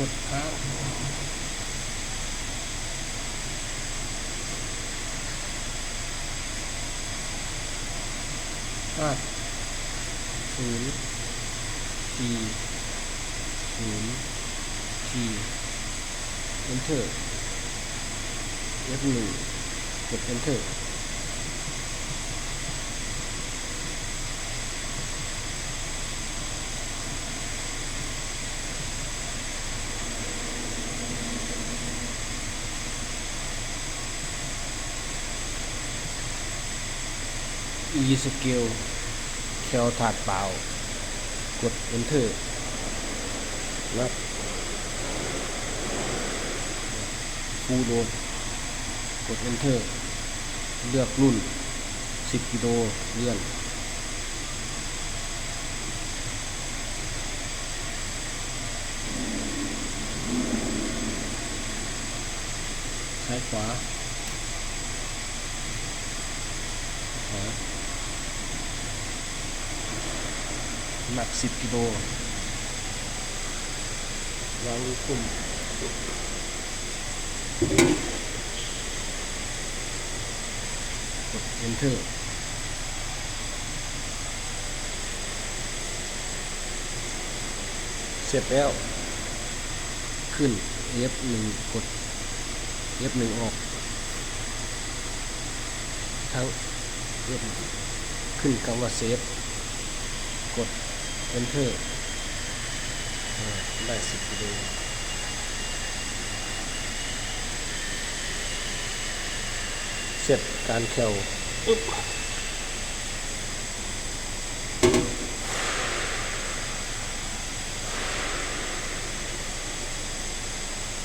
ກົດຄ້າງ ຮາດ ສູນ ທີ ສູນ ທີ ເອັນເທີ ເອັຟໜຶ່ງ ກົດເອັນເທີ ອີສະເກວ ແຄວຖາດປາວ ກົດເອັນເທີ ນັບ ຟູໂຫຼດ ກົດເອັນເທີ ເລືອກລຸ້ນ ສິບກິໂລ ເລື່ອນ ຊ້າຍຂວາ ໜັກສິບກິໂລ ວາງລູກຄຸ້ມ ກົດເອັນເທີ ເສັດແລ້ວ ຂຶ້ນເອັຟໜຶ່ງ ກົດເອັຟໜຶ່ງອອກ ທັງເອັຟ ຂຶ້ນຄຳວ່າເຊບ ກົດເອັນເທີ ອາ ໄດ້ສິບກິໂລ ເສັດການແຄວ ອຶບ.